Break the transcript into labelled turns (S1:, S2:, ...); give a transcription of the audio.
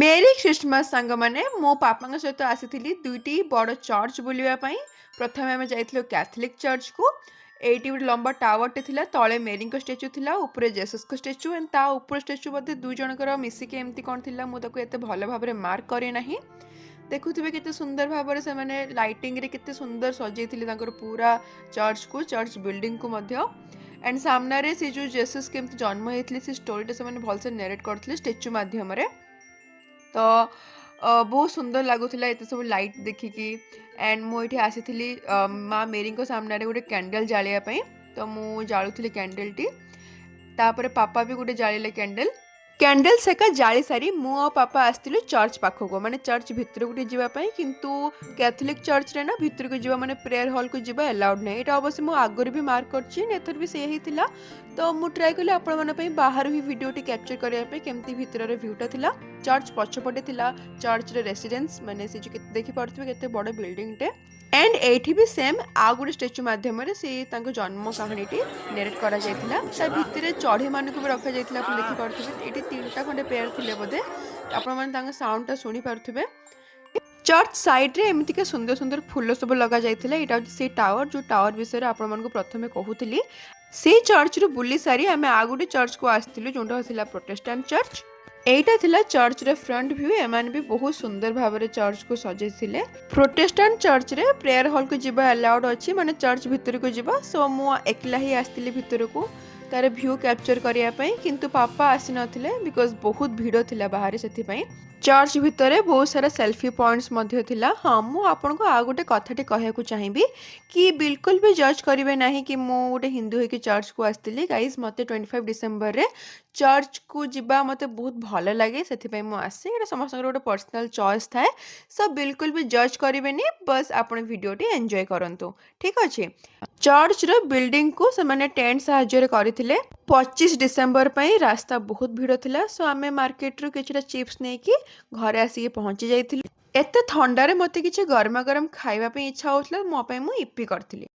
S1: ମେରି Christmas ସାଙ୍ଗମାନେ। ମୋ ପାପାଙ୍କ ସହିତ ଆସିଥିଲି ଦୁଇଟି ବଡ଼ ଚର୍ଚ୍ଚ ବୁଲିବା ପାଇଁ। ପ୍ରଥମେ ଆମେ ଯାଇଥିଲୁ କ୍ୟାଥଲିକ୍ ଚର୍ଚ୍ଚକୁ। ଏଇଠି ଗୋଟେ ଲମ୍ବା ଟାୱାରଟେ ଥିଲା। ତଳେ ମେରିଙ୍କ ଷ୍ଟାଚୁ ଥିଲା, ଉପରେ ଜେସସ୍ଙ୍କ ଷ୍ଟାଚୁ ଆଣ୍ଡ ତା ଉପରେ ଷ୍ଟାଚୁ ବୋଧେ ଦୁଇ ଜଣଙ୍କର ମିଶିକି ଏମିତି କ'ଣ ଥିଲା। ମୁଁ ତାକୁ ଏତେ ଭଲ ଭାବରେ ମାର୍କ କରିନାହିଁ। ଦେଖୁଥିବେ କେତେ ସୁନ୍ଦର ଭାବରେ ସେମାନେ ଲାଇଟିଂରେ କେତେ ସୁନ୍ଦର ସଜେଇଥିଲେ ତାଙ୍କର ପୁରା ଚର୍ଚ୍ଚକୁ, ଚର୍ଚ୍ଚ ବିଲ୍ଡିଂକୁ ମଧ୍ୟ। ଆଣ୍ଡ ସାମ୍ନାରେ ସେ ଯେଉଁ ଜେସସ୍ କେମିତି ଜନ୍ମ ହେଇଥିଲେ, ସେ ଷ୍ଟୋରିଟା ସେମାନେ ଭଲସେ ନେରେଟ୍ କରିଥିଲେ ଷ୍ଟାଚୁ ମାଧ୍ୟମରେ। ତ ବହୁତ ସୁନ୍ଦର ଲାଗୁଥିଲା ଏତେ ସବୁ ଲାଇଟ୍ ଦେଖିକି। ଆଣ୍ଡ ମୁଁ ଏଇଠି ଆସିଥିଲି ମା ମେରିଙ୍କ ସାମ୍ନାରେ ଗୋଟେ କ୍ୟାଣ୍ଡେଲ୍ ଜାଳିବା ପାଇଁ। ତ ମୁଁ ଜାଳୁଥିଲି କ୍ୟାଣ୍ଡେଲ୍ଟି, ତାପରେ ପାପା ବି ଗୋଟେ ଜାଳିଲେ କ୍ୟାଣ୍ଡେଲ୍। କ୍ୟାଣ୍ଡେଲ୍ ସେକା ଜାଳି ସାରି ମୁଁ ଆଉ ପାପା ଆସିଥିଲୁ ଚର୍ଚ୍ଚ ପାଖକୁ, ମାନେ ଚର୍ଚ୍ଚ ଭିତରକୁ ଟିକେ ଯିବା ପାଇଁ। କିନ୍ତୁ କ୍ୟାଥଲିକ୍ ଚର୍ଚ୍ଚରେ ନା ଭିତରକୁ ଯିବା, ମାନେ ପ୍ରେୟର ହଲ୍କୁ ଯିବା ଆଲାଉଡ୍ ନାହିଁ। ଏଇଟା ଅବଶ୍ୟ ମୁଁ ଆଗରୁ ବି ମାର୍କ କରିଛି, ଏଥର ବି ସେଇଆ ହିଁ ଥିଲା। ତ ମୁଁ ଟ୍ରାଏ କଲି ଆପଣମାନଙ୍କ ପାଇଁ ବାହାରୁ ହିଁ ଭିଡ଼ିଓଟି କ୍ୟାପଚର୍ କରିବା ପାଇଁ, କେମିତି ଭିତରର ଭ୍ୟୁଟା ଥିଲା। ଚର୍ଚ୍ଚ ପଛପଟେ ଥିଲା ଚର୍ଚ୍ଚର ରେସିଡେନ୍ସ, ମାନେ ସେ ଯେଉଁ ଦେଖିପାରୁଥିବେ କେତେ ବଡ଼ ବିଲ୍ଡିଂଟେ। ଆଣ୍ଡ ଏଇଠି ବି ସେମ୍ ଆଉ ଗୋଟେ ଷ୍ଟାଚୁ ମାଧ୍ୟମରେ ସେ ତାଙ୍କ ଜନ୍ମ କାହାଣୀଟି ନେରେଟ୍ କରାଯାଇଥିଲା। ତା ଭିତରେ ଚଢ଼େଇମାନଙ୍କୁ ବି ରଖାଯାଇଥିଲା, ଆପଣ ଦେଖିପାରୁଥିବେ। ଏଇଠି ତିନିଟା ଖଣ୍ଡେ ପେୟାର ଥିଲେ ବୋଧେ। ଆପଣମାନେ ତାଙ୍କ ସାଉଣ୍ଡଟା ଶୁଣିପାରୁଥିବେ। ଚର୍ଚ୍ଚ ସାଇଡ଼୍ରେ ଏମିତିକା ସୁନ୍ଦର ସୁନ୍ଦର ଫୁଲ ସବୁ ଲଗାଯାଇଥିଲା। ଏଇଟା ହେଉଛି ସେଇ ଟାୱାର, ଯେଉଁ ଟାୱାର ବିଷୟରେ ଆପଣମାନଙ୍କୁ ପ୍ରଥମେ କହୁଥିଲି। ସେଇ ଚର୍ଚ୍ଚରୁ ବୁଲି ସାରି ଆମେ ଆଉ ଗୋଟେ ଚର୍ଚ୍ଚକୁ ଆସିଥିଲୁ, ଯେଉଁଟା ଥିଲା ପ୍ରୋଟେଷ୍ଟାଣ୍ଟ ଚର୍ଚ୍ଚ। ଏଇଟା ଥିଲା ଚର୍ଚ୍ଚର ଫ୍ରଣ୍ଟ ଭ୍ୟୁ। ଏମାନେ ବି ବହୁତ ସୁନ୍ଦର ଭାବରେ ଚର୍ଚ୍ଚକୁ ସଜେଇଥିଲେ। ପ୍ରୋଟେଷ୍ଟାଣ୍ଟ ଚର୍ଚ୍ଚରେ ପ୍ରେୟର ହଲ୍କୁ ଯିବା ଆଲାଉଡ୍ ଅଛି, ମାନେ ଚର୍ଚ୍ଚ ଭିତରକୁ ଯିବା। ସୋ ମୁଁ ଏକଲା ହିଁ ଆସିଥିଲି ଭିତରକୁ ତାର ଭ୍ୟୁ କ୍ୟାପଚର କରିବା ପାଇଁ, କିନ୍ତୁ ପାପା ଆସିନଥିଲେ because ବହୁତ ଭିଡ଼ ଥିଲା ବାହାରେ ସେଥିପାଇଁ। ଚର୍ଚ୍ଚ ଭିତରେ ବହୁତ ସାରା ସେଲ୍ଫି ପଏଣ୍ଟସ୍ ମଧ୍ୟ ଥିଲା। ହଁ, ମୁଁ ଆପଣଙ୍କୁ ଆଉ ଗୋଟେ କଥାଟି କହିବାକୁ ଚାହିଁବି କି ବିଲକୁଲ ବି ଜଜ୍ କରିବେ ନାହିଁ କି ମୁଁ ଗୋଟେ ହିନ୍ଦୁ ହେଇକି ଚର୍ଚ୍ଚକୁ ଆସିଥିଲି। ଗାଇଜ୍, ମୋତେ 25 ଡିସେମ୍ବରରେ ଚର୍ଚ୍ଚକୁ ଯିବା ମୋତେ ବହୁତ ଭଲ ଲାଗେ, ସେଥିପାଇଁ ମୁଁ ଆସେ। ଏଇଟା ସମସ୍ତଙ୍କର ଗୋଟେ ପର୍ସନାଲ୍ ଚଏସ୍ ଥାଏ। ସୋ ବିଲକୁଲ ବି ଜଜ୍ କରିବେନି, ବସ୍ ଆପଣ ଭିଡ଼ିଓଟି ଏନ୍ଜୟ କରନ୍ତୁ, ଠିକ୍ ଅଛି? ଚର୍ଚ୍ଚର ବିଲ୍ଡିଂକୁ ସେମାନେ ଟେଣ୍ଟ ସାହାଯ୍ୟରେ କରିଥିଲେ। 25 ଡିସେମ୍ବର ପାଇଁ ରାସ୍ତା ବହୁତ ଭିଡ଼ ଥିଲା। ସୋ ଆମେ ମାର୍କେଟରୁ କିଛିଟା ଚିପ୍ସ ନେଇକି ଘରେ ଆସିକି ପହଞ୍ଚି ଯାଇଥିଲୁ। ଏତେ ଥଣ୍ଡାରେ ମୋତେ କିଛି ଗରମା ଗରମ ଖାଇବା ପାଇଁ ଇଚ୍ଛା ହେଉଥିଲା। ମୋ ପାଇଁ ମୁଁ ଇପି କରିଥିଲି।